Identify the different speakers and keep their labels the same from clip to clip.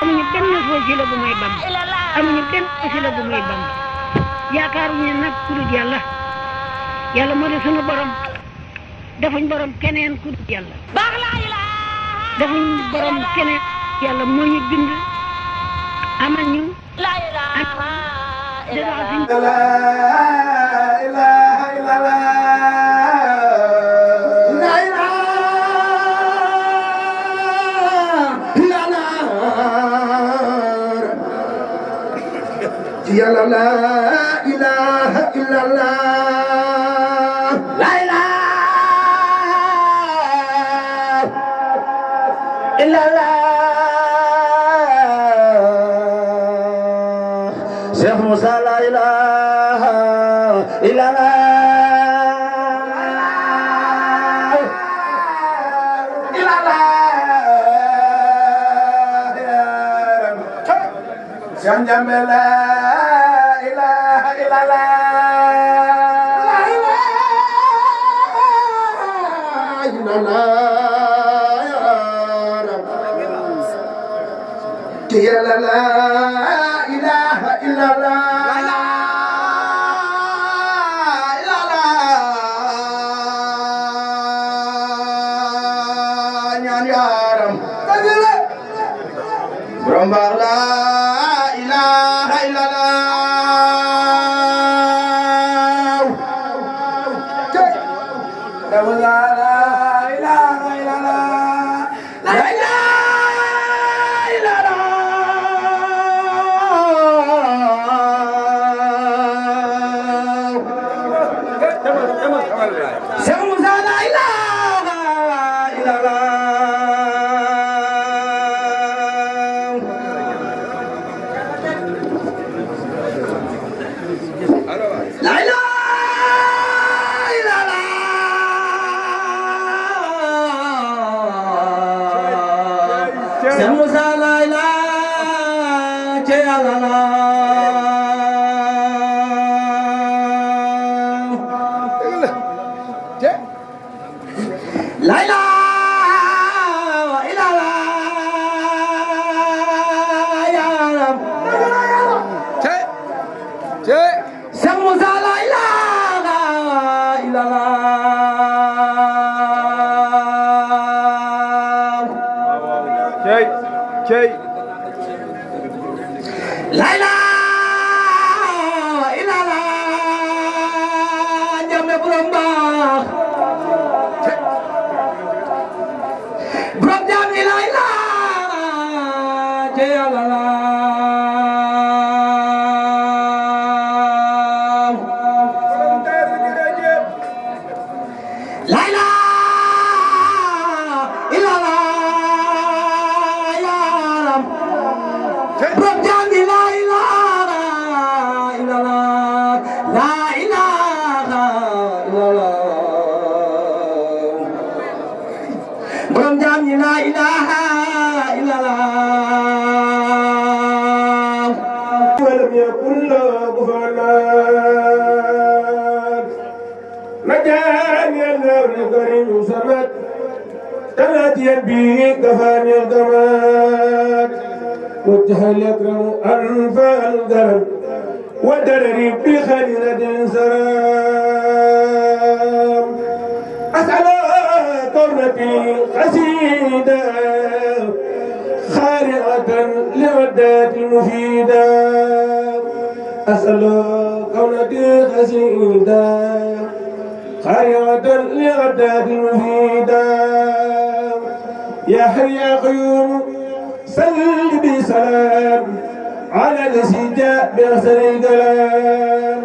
Speaker 1: amuñu benn wasila bu may Bamba amuñu benn wasila bu may Bamba yaakaaruñu nag ku dul yàlla yàlla moo di sunu borom defuñ borom keneen ku dul yàlla defuñ borom keneen yàlla moo ñu bind amal ñu ak
Speaker 2: yàlla la ilaha illallah la ilaha illallah Cheikh Moussa la ilaha illallah Janjamela يا لا إله إلا الله يا رب برمبر لا إله إلا الله لا إله إلا الله لا إله وجه الأكرم أنف القلم ودرري بخيرة سلام أسأل كونتي قصيدة خارقة لودات مفيدة أسأل كونتي قصيدة خارقة لودات مفيدة يا حي يا قيوم صل بسلام على الذي جاء بأحسن الكلام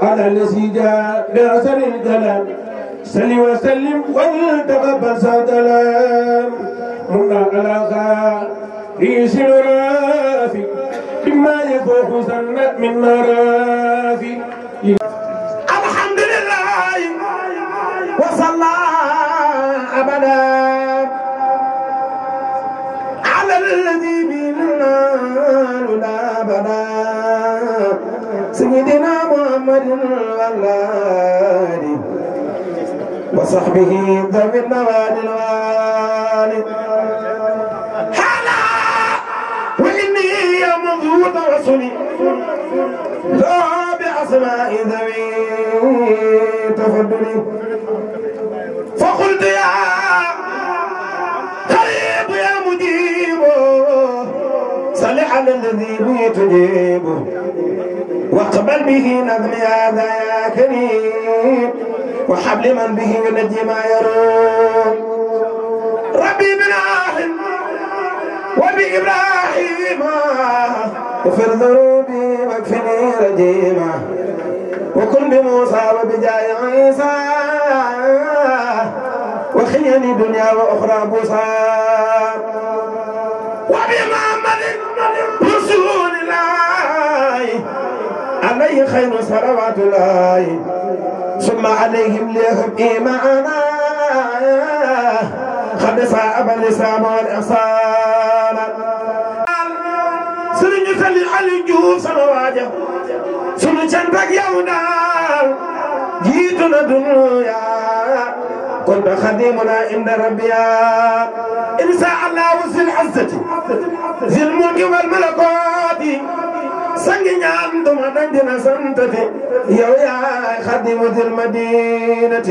Speaker 2: على الذي جاء بأحسن الكلام صل وسلم وتقبل سلام منا على خير رافي بما يفوق سنة من مرافي الحمد لله وصلى أبدا الذي بالنار لا بدا سيدنا محمد والآل وصحبه ذوي النوال الوالد هلا يخصني لا بأسماء ذوي تفضلي فقلت يا قريب يا مجيب صل على الذي به تجيب واقبل به نظم هذا يا كريم وحبل من به ينجي ما يروم ربي بناحم وبإبراهيم اغفر ذنوبي واكفني رجيما وكن بموسى وبجاي عيسى وخيني دنيا وأخرى بوسى وبمحمد رسول الله عليه خير صلوات الله ثم عليهم ليهم إيمانا قد صعب اللسان والإحسان سرين يسلي علي جوف سنواجه سنو جنبك يونا جيتنا دنيا كنت خديمنا عند ربي إن شاء الله ذي العزة ذي الملك والملكوت سنجان دوما دندنا سنتتي يا خديم ذي المدينة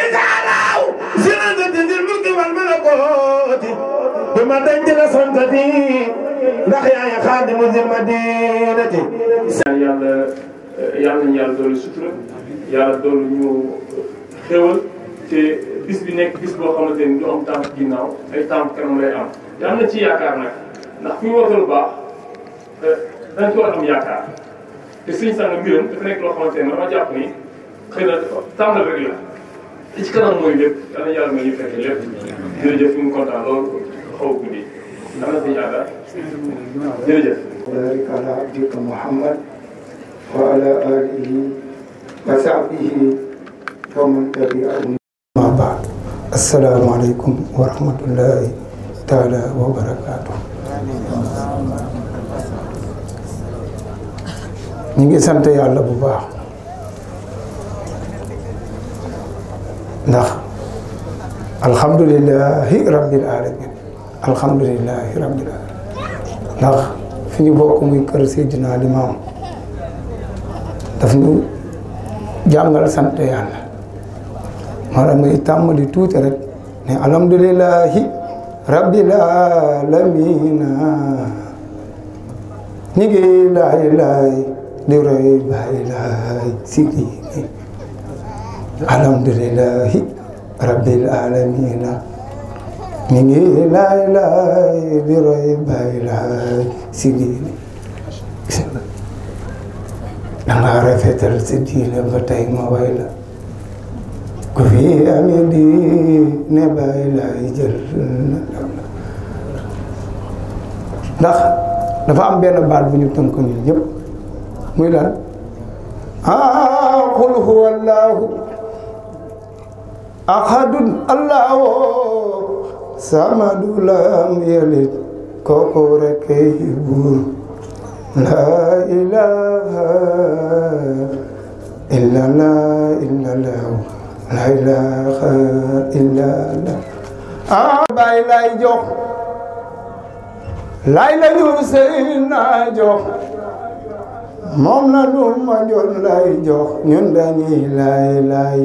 Speaker 2: إذا الله ذي العزة ذي الملك والملكوت دوما دندنا سنتتي نحيا خادم ذي المدينة
Speaker 3: yàlla nañu yàlla doolu sutura yàlla doolu ñu xéwal te bis bi nekk bis boo xamante ni du am tànk ginnaaw ay tànk kanam lay am te am na ci yaakaar nag ndax fu ñu woote lu baax dañ ko war am yaakaar te sëñ Sanga mbiram dafa nekk loo xamante ne dama jàpp ni xëy na tàmbal rek la te ci kanam mooy lépp yàlla na yàlla may ñu fekke lépp jërëjëf ñu ngi kontaan loolu xaw a guddi am na sëñ Aada jërëjëf
Speaker 4: وبارك على عبدك محمد وعلى آله وصحبه ومن تبعهم ما بعد السلام عليكم ورحمة الله تعالى وبركاته ñu ngi sant yàlla bu baax ndax alhamdulillahi rabbil alamin alhamdulillahi rabbil alamin ndax fi ñu bokk muy kër Seydina Limaamu daf ñu jàngal sant yàlla moo tax muy tàmmali tuuti rek ne alhamdulillahi rabbil alamina ñi ngi laay laay di roy baay laay sigi alhamdulillahi rabbil alamina ñi ngi laay laay di roy baay laay sigi danga rafetal si diine ba tey ma way la ku fi amee di ne baay laay jël ndax dafa am benn baat bu ñu tënk ñun ñëpp muy lan qul huwa allahu ahadun allahu samadu lam yalid kooku rek ay buur la ilaha illallah illallah la ilaha illallah baay lay jox lay la ñu sey naa jox moom la nu ma jox lay jox ñun dañuy lay lay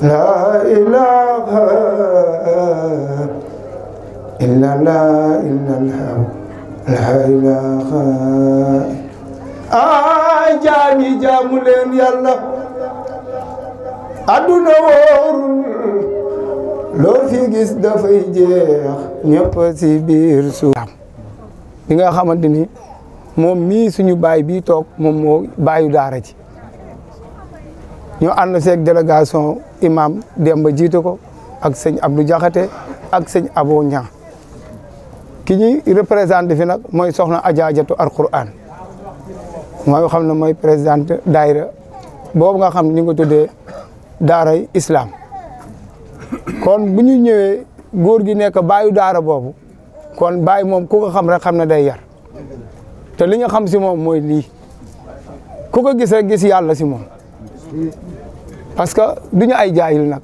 Speaker 4: la ilaha illallah illallah la ilaha jaami jaamu leen yàlla adduna wóorul loo fi gis dafay jeex ñëpp si biir suuf bi nga xamante ni moom mii suñu baay bii toog moom moo baayu daara ci ñu ànd seeg délégation imam Demba jiite ko ak sëñ Abdou Diakhaté ak sëñ Abo Niang ki ñuy représenté fi nag mooy soxna Ajaajatu Alquran mooy xam ne mooy présidente daayira boobu nga xam ne ñu ngi ko tuddee daaray islam kon bu ñu ñëwee góor gi nekk baayu daara boobu kon baay moom ku ko xam rek xam ne day yar te li nga xam si moom mooy lii ku ko gis rek gis yàlla si moom parce que du ñu ay jaayil nag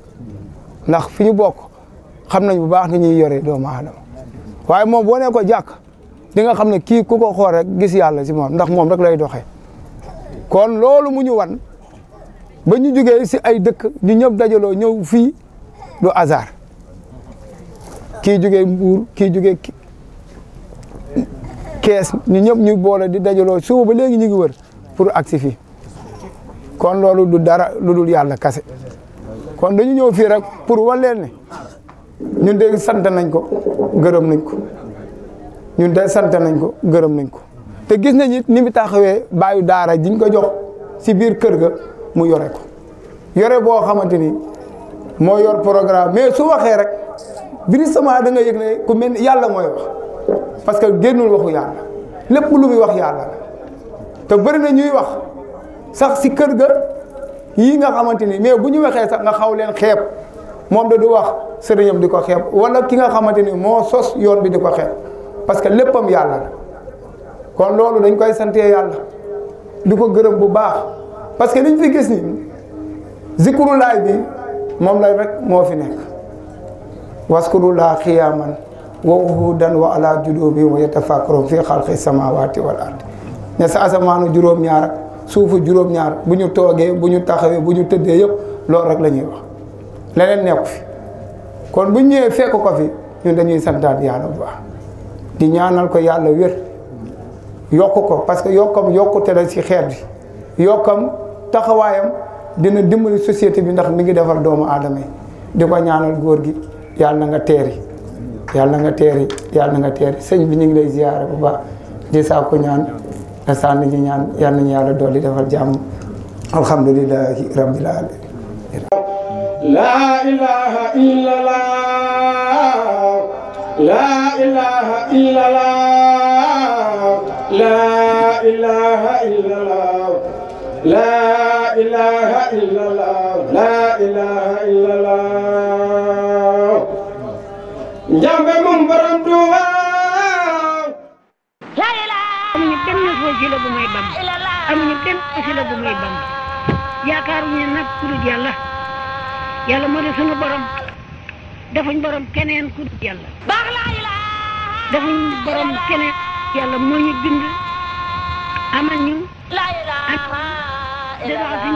Speaker 4: ndax fi ñu bokk xam nañ bu baax ni ñuy yore doomu aadama waaye moom boo nee ko jàkk di nga xam ne kii ku ko xool rek gis yàlla si moom ndax moom rek lay doxee kon loolu mu ñu wan ba ñu jógee si ay dëkk ñu ñëpp dajaloo ñëw fii du hasard kii jógee Mbuur kii jógee Kees ñu ñëpp ñu boole di dajaloo suba ba léegi ñu ngi wër pour agsi fii kon loolu du dara lu dul yàlla kase kon dañu ñëw fii rek pour wan leen ne ñun de sant nañ ko gërëm nañ ko ñun de sant nañ ko gërëm nañ ko te gis nañ it ni mu taxawee baayu daara jiñ ko jox si biir kër ga mu yore ko yore boo xamante ni moo yor programme mais su waxee rek brusquement da nga yëg ne ku mel ni yàlla mooy wax parce que génnul waxu yàlla lépp lu muy wax yàlla la te bëri na ñuy wax sax si kër ga yii nga xamante ni mais bu ñu waxee sax nga xaw leen xeeb moom da du wax sëriñam di ko xeeb wala ki nga xamante ni moo sos yoon bi di ko xeeb parce que léppam yàlla la kon loolu dañ koy santee yàlla di ko gërëm bu baax parce que liñ fi gis ni zikrulaay bi moom la rek moo fi nekk waskurulaa xiyaaman wa uhudan wa ala judubi wa yatafakkarun fi xalqi samawati wal ard ne sa asamaanu juróom-ñaar ak suufu juróom-ñaar bu ñu toogee bu ñu taxawee bu ñu tëddee yëpp loolu rek la ñuy wax leneen nekku fi kon bu ñëwee fekk ko fi ñun dañuy santaat yàlla bu baax di ñaanal ko yàlla wér yokk ko parce que yokkam yokkute la si xeet bi yokkam taxawaayam dina dimbali société bi ndax mi ngi defar doomu aadama yi di ko ñaanal góor gi yàlla na nga teeri yàlla na nga teeri yàlla na nga teeri sëñ bi ñu ngi lay ziyaare bu baax di saa ko ñaan da sànni ji ñaan yàlla nañu yàlla dolli defal jàmm alhamdulillahi rabbil alamin
Speaker 2: la ilaha illallah la ilaha illallah la ilaha illallah la ilaha illallah la ilaha illallah njambe mum borom Tuuba
Speaker 1: amuñu benn wasila bu may bam amuñu benn wasila bu may bam yaakaaruñu nag ku dul yàlla yàlla moo di sunu borom defuñ borom keneen ku dul yàlla defuñ borom keneen yàlla moo ñu bind amal ñu ak